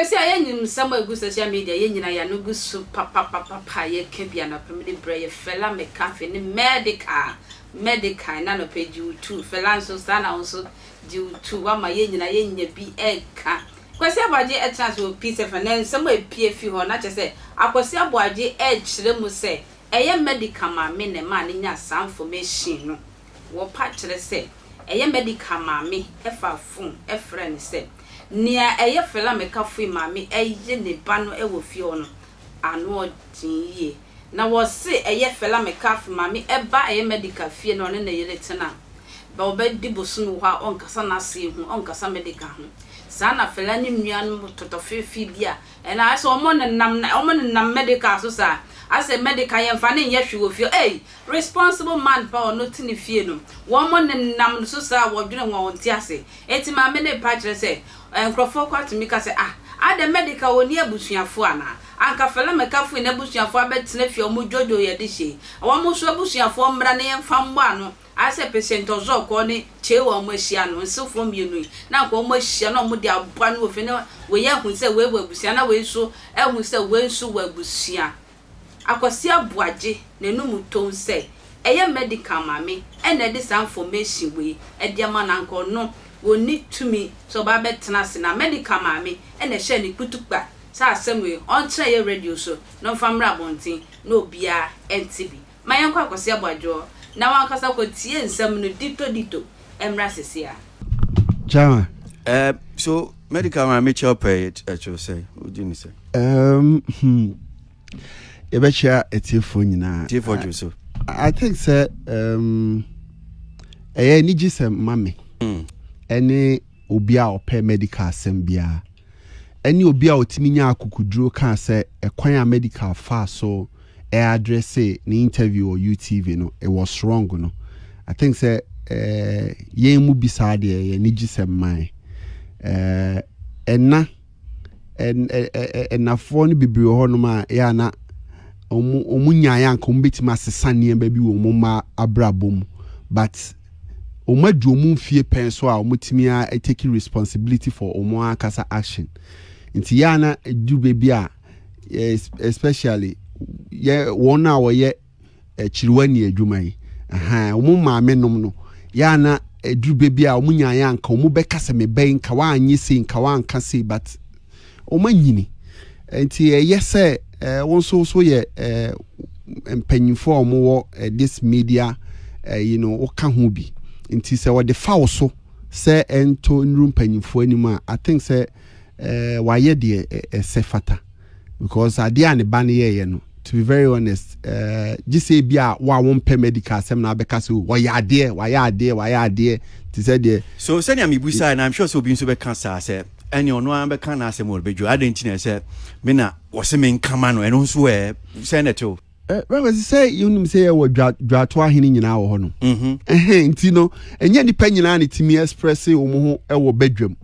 Sɛsi a yɛnyim nsɛm a egu social media, yɛn nyinaa yɛano gu so papapapa a yɛka bi anɔpa mu de brɛ yɛ Fela McCarthy ne Medikal. Medikal na anɔpa gye wo tu. Fela nso saa na wo nso gye wo tu. Wama yɛn nyinaa yɛnya bi ɛka. Kwasi Aboagye ɛtena ase wɔ Peace FM na nsɛm a epie fi hɔ na kyerɛ sɛ Akwasi Aboagye ɛkyerɛ mu sɛ ɛyɛ Medikal maame na ɛmaa ne nya saa information no. Wɔpa kyerɛ sɛ ɛyɛ Medikal maame ɛfa phone ɛfrɛ no sɛ nea ɛyɛ Fela McCarthy maame ɛyɛ ne ba no ɛwɔ fie hɔ no ano ɔden yie. Na wɔse ɛyɛ Fela McCarthy maame ɛba ɛyɛ Medikal fie na ɔne ne yere tena ba ɔbɛdi bosom wɔ hɔ a, ɔnkasa n'ase ho, ɔnkasa Medikal ho. Saa na Fela ne nuanom tɔtɔfeefe bi a ɛna asɛ ɔmo nenam Medikal so saa asɛ Medikal yɛmfa ne nyɛ hwee wɔ fie. Ɛy responsible man pa ɔno te ne fie no, wɔn mo nenam so saa, wɔdwene ho a wɔnte ase. Eti maame ne pa kyerɛ sɛ nkurɔfoɔ kɔ atumi ka sɛ, ah, ada Medikal wɔ ni abusuafoɔ anaa anka Fela McCarthy n'abusuafoɔ abɛtena fie a wɔn dwodwo yɛ de hyɛ wɔn nso abusuafoɔ mmra ne yɛmfa mmɔ ano asɛ Patient Ɔzɔkɔ ne kyee wɔn ahyia no nsefoɔ mmienu yi na nka wɔn ahyia na wɔn de aboa no wɔ fie na wei ahu sɛ wei wɔ abusua na wei nso ahu sɛ wei nso wɔ abusua. Akwasi Aboagye n'anum tom sɛ ɛyɛ Medikal maame ɛna ɛde saa information wei ɛde ama na nka ɔno wɔnni tumi sɛ ɔba abɛtena ase na Medikal maame ɛna ɛhyɛ ne kutukpa sɛ asɛm wei ɔnkyerɛ yɛ radio so na ɔmfa mmra abɔnten na obiara ɛnte bi. Ma yɛnkɔ Akwasi Aboagye na wankasa kɔtie nsɛm no dito dito mmra sisi a. Chairman. So Medikal maame kyɛw pɛ ɛkyɛw sɛ wogye ne sɛ Yɛbɛkyia atiefoɔ nyinaa. Atiefoɔ dwo so. I think sɛ ɛyɛ anigye sɛ ma me ɛne obi a ɔpɛ Medikal asɛm biara ɛne obi a ɔtumi nya akokoduro kaa sɛ ɛkwan a Medikal faa so ɛ address ne interview wɔ UTV no, it was wrong no. I think sɛ yɛn mu bi saa deɛ, ɛyɛ anigye sɛm man ɛna ɛnafoɔ no bebree wɔ hɔnom a ɛyɛ ana ɔmo nyaeɛ anka ɔmo bɛtumi asesa nneɛma bi wɔ ɔmo mma abrabɔ mu, but ɔmo adu ɔmo mfie pɛn so a ɔmo tumi a take responsibility for ɔmo ankasa action. Nti yɛ ana edu beebi a especially yɛ wɔn a wɔyɛ akyiriwa ni adwuma yi, ɔmo maame nom no, yɛ ana eduru beebi a ɔmo nyaeɛ anka ɔmo bɛka sɛ mebɛn nka wanyɛ sei, nka wanka sei, but ɔmo anyini. Nti ɛyɛ sɛ wɔn nso so yɛ mpanyinfoɔ a wɔwɔ this media wɔka ho bi. Nti sɛ wɔde fa wo so sɛ ɛnto nnuru mpanyinfoɔ anim a, I think sɛ wayɛ deɛ ɛsɛ fata, because adeɛ a ne ba no yɛɛyɛ no, to be very honest, gye sɛ ebi a wo a wɔmpɛ Medikal asɛm na abɛka sɛ wɔyɛ adeɛ, wayɛ adeɛ, wayɛ adeɛ te sɛ deɛ. So sɛnea mebusa na I'm sure sɛ obi nso bɛka saa sɛ ɛne ɔno ara bɛka n'asɛm wɔ bɛdwo adɛn nti na sɛ me na wɔse menkama no, ɛno nso ɛ sɛ na ɛte o. Bɛkɔsi sɛ yɛnim sɛ yɛwɔ dwato ahene nyinaa wɔ hɔ no. Nti no ɛnyɛ nipa nyinaa ne tumi express wɔn ho ɛwɔ badwam.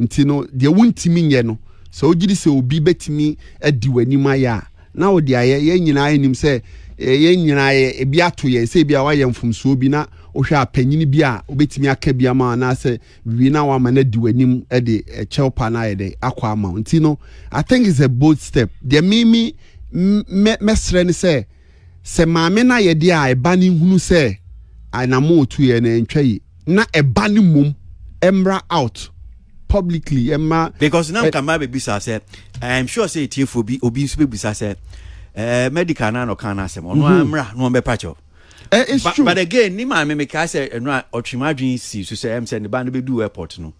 Nti no deɛ wontumi nyɛ no, sɛ wogye di sɛ obi bɛtumi adi w'anim ayɛ a, na wode ayɛ. Yɛn nyinaa anim sɛ yɛn nyinaa yɛ ebi ato yɛn sɛ ebi a wayɛ mfomsoɔ bi na wohwɛ apanyini bi a wobɛtumi aka bi ama anaasɛ wie na wama no adi w'anim de ɛkyɛw pa no ayɛ dɛ akɔ ama wo. Nti no I think it's a bold step. Deɛ mimi mɛsrɛ ne sɛ maame no ayɛ deɛ a ɛba no hunu sɛ anamo otu yɛ na ntwa yi na ɛba no mmom ɛmmra out publicly ɛma. Because na nka maa bɛbisa sɛ I'm sure sɛ etiefoɔ bi obi nso bɛbisa sɛ Medikal na ɔka no asɛm ɔno ara mmra na ɔmbɛpa kyɛw. It's but, true. But again, ni maame meka sɛ ɛno a ɔtwe mu adwene si so sɛ ɛm sɛ ne ba no bɛdu airport no,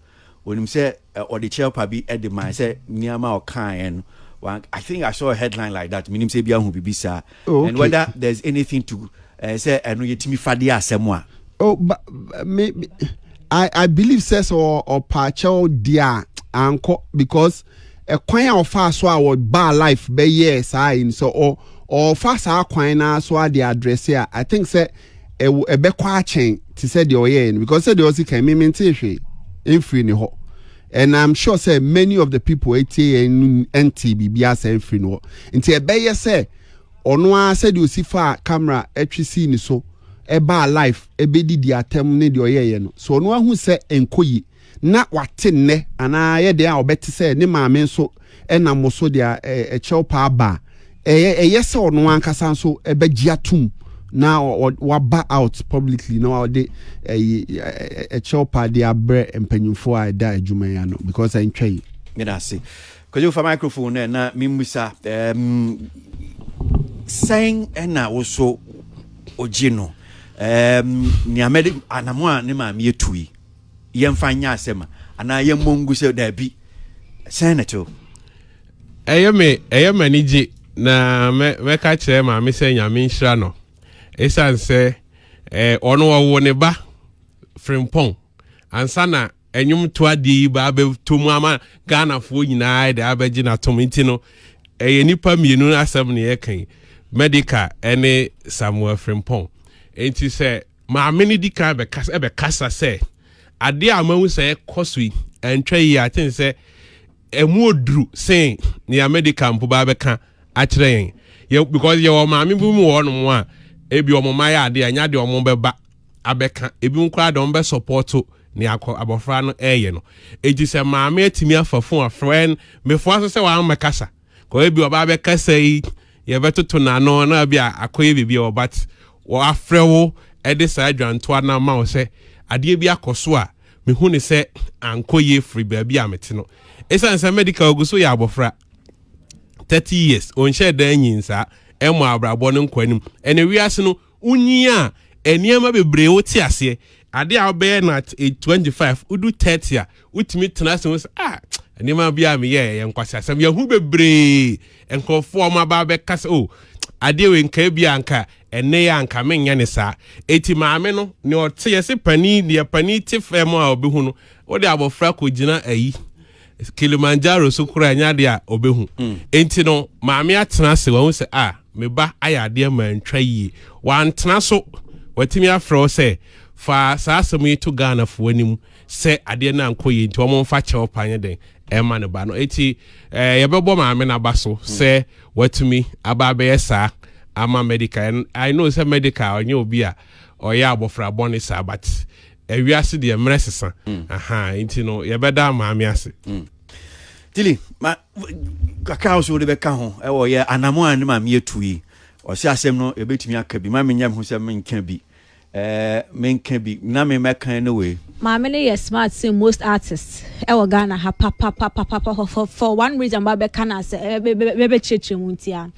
onim sɛ ɔde kyɛw pa bi ɛde maa sɛ nneɛma a ɔkaeɛ no. I think I saw a headline like that. Menim sɛ bi ahu bibi saa and whether there's anything to sɛ ɛno yɛtumi fa de asɛm a. Oh, but me, I believe sɛ ɔpa kyɛw deɛ a ankɔ, because ɛkwan a ɔfa so a ɔbaa live bɛyɛ saa yi sɛ ɔfa saa kwan na so ade address a, I think sɛ ɛwɔ ɛbɛkɔ akyɛn te sɛ deɛ ɔyɛɛ no, because sɛ deɛ ɔsi kan mímí nte hwee mfiri ne hɔ, and I'm sure sɛ many of the people etie yɛn no nte biribi asɛ mfiri ne hɔ. Nti ɛbɛyɛ sɛ ɔno ara sɛdeɛ osi fa camera ɛtwe si ne so ɛbaa live ɛbɛdidi atɛm ne deɛ ɔyɛɛyɛ no so, ɔno ahu sɛ nkɔ yi. Na wate nnɛ anaa yɛ deɛ a ɔbɛte sɛ ne maame nso ɛnam so deɛ ɛkyɛw paa ba a, ɛyɛ sɛ ɔno ankasa nso ɛbɛgye atum na waba out publicly na ɔde ɛyi ɛkyɛw paa de abrɛ mpanyinfoɔ a ɛda adwuma yi ano because ɛntwa yi. Meda ase. Kwadwo, fa microphone no na memmusa sɛn ɛna wo so ogye no nea mɛde anamo a ne maame etu yi, yɛmfa nyɛ asɛm a anaa yɛmmɔ ngu sɛ daabi, sɛn na kyɛw? Ɛyɛ me, ɛyɛ m'ani gye na mɛka kyerɛ maame sɛ Nyame nhyira no, ɛsiane sɛ ɔno ɔwo ne ba Frimpɔn ansa na ɛnwom to adeɛ yi ba abɛtɔ mu ama Ghanafoɔ nyinaa de abɛgye n'atom. Nti no ɛyɛ nipa mmienu asɛm ne yɛka yi, Medikal ɛne Samuel Frimpɔn. Nti sɛ maame no di kan ɛbɛkasa sɛ adeɛ a mahu sɛ ɛkɔ so yi ɛntwa yi, aten sɛ ɛmu oduru sen nea Medikal mpo ba bɛka akyerɛ yɛn yɛ, because yɛwɔ maame bi mu wɔ hɔnom a ebi ɔmo ma yɛ adeɛ a ɛnya deɛ ɔmo bɛba abɛka, ebi mu koraa deɛ ɔmo bɛ support nea akɔ abɔfra no ɛɛyɛ no. Eti sɛ maame atumi afa phone afrɛ mefoa so sɛ wɔn amɛkasa kɔ, ebi ɔba abɛkasa yi, yɛbɛtoto n'ano na ebi a akɔyɛ biribi a ɔba wɔafrɛ wo ɛde saa adwantoa no ama wo sɛ adeɛ bi akɔ so a mehu ne sɛ ankɔ yie firi baabi a mete no. Ɛsiane sɛ Medikal ogu so yɛ abɔfra, 30 years, ɔnhyɛ dan nyin saa ɛmɔ abrabɔ no nkɔ anim. Ɛna wiase no wonyi a, nneɛma bebree wote aseɛ. Adeɛ a wobɛyɛ no at age 25, wodu 30 a, wotumi tena ase wo sɛ, ah, nneɛma bi a meyɛ ɛyɛ nkwasi asɛm. Yɛho bebree nkurɔfoɔ a ɔmo aba abɛka sɛ, oh, adeɛ wei nka bi anka ɛnɛ yɛ anka menyɛ ne saa. Eti maame no nea ɔte yɛ sɛ panin, deɛ panin te fam a ɔbɛhu no, wode abɔfra kɔgyina ayi Kilimanjaro so koraa, ɛnyɛ adeɛ a ɔbɛhu. Enti no maame atena ase wɔn sɛ, ah, me ba ayɛ adeɛ ma ntwa yie, wantena so, watumi afrɛ wo sɛ fa saa asɛm yi to Ghanafoɔ anim sɛ adeɛ no ankɔ yie, nti wɔn mfa kyɛw pa nyɛ den ɛma ne ba no. Eti yɛbɛbɔ maame n'aba so sɛ watumi aba abɛyɛ saa ama Medikal. And I know sɛ Medikal ɔnyɛ obi a ɔyɛ abɔfra bɔne saa, but ewiase deɛ mmerɛ sesa aha, nti no yɛbɛda maame ase. Tili ma kakra wo so wode bɛka ho ɛwɔ yɛ anamo a ne maame atu yi, ɔsɛ asɛm no yɛbɛtumi aka bi ma menyɛ me ho sɛ menka bi, menka bi na memɛka no wei. Maame no yɛ smart sen most artists ɛwɔ Ghana ha papapapapa for one reason ba bɛka na sɛ bɛbɛkyerɛkyerɛ mu ntia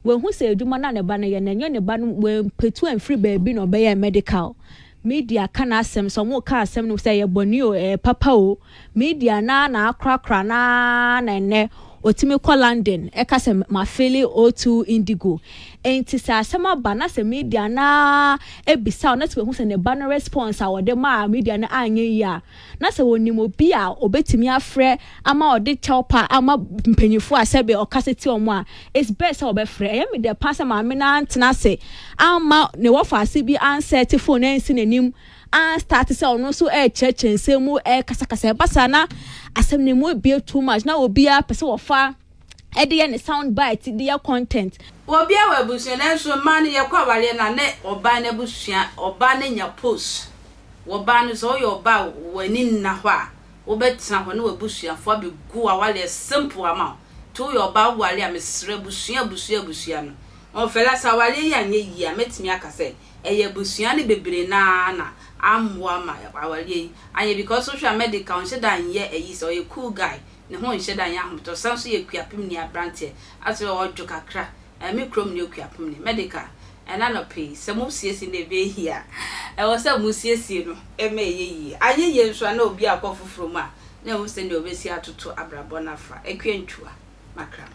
wɔn sɛ adwuma na ne ba no yɛ na ɛnyɛ ne ba no wɔmpetu amfiri baabi na ɔbɛyɛ Medikal. Media ka n'asɛm sɛ ɔmo ka asɛm no sɛ ɛyɛ bɔne o, ɛyɛ papa o, media naa na akorakora naa na ɛnɛ otumi kɔ London ɛka sɛ mafili O2 Indigo. Nti sɛ asɛm aba na sɛ media naa ebisa o na sɛ wɔhu sɛ ne ba no response a wɔde maa media no anyɛ yie a, na sɛ wɔnim obi a obetumi afrɛ ama ɔde kyɛw pa ama mpanyinfoɔ a sɛbi ɔkasa ti wɔn a, it's best sɛ ɔbɛfrɛ. Ɛyɛ mi dɛ pa sɛ maame naa ntena ase ama ne wɔfa ase bi ansɛte phone ɛnsi n'anim anstart sɛ ɔno nso ɛrekyerɛkyerɛ nsɛm mu, ɛrekasakasa. Ɛba saa na asɛm ne mu ebie too much na obiara pɛ sɛ wɔfa ɛde yɛ ne sound bite de yɛ content. Obiara wɔ abusua, nanso mmaa no yɛkɔ awareɛ na ne ɔbaa no abusua, ɔbaa no nya post. Wɔbaa no sɛ ɔyɛ ɔbaa a w'ani nna hɔ a wobɛtena hɔ ne w'abusuafoɔ abɛgu awareɛ simple ama wo. Nti woyɛ ɔbaa woware a, mesrɛ abusua, abusua, abusua no ɔmfɛla sɛ awareɛ yi anyɛ yie a, mɛtumi aka sɛ ɛyɛ abusua no bebree naa na ammoa ma awareɛ yi anyɛ, because wohwɛ a Medikal ɔnhyɛ da nyɛ ayi sɛ ɔyɛ cool guy, ne ho nhyɛ da nyɛ ahomtɔ san so yɛ Kuapem ni aberanteɛ asɛ ɔdwo kakra ɛme kurom ne Okuapem ni. Medikal ɛna nɔpɛ yi sɛ mo siesie no ɛbɛyɛ yie a, ɛwɔ sɛ mo siesie no ɛma ɛyɛ yie. Anyɛ yie nso a, na obi akɔ foforɔ mu a na ɛho sɛ nea obɛsi atoto abrabɔ no afa akua ntua makra.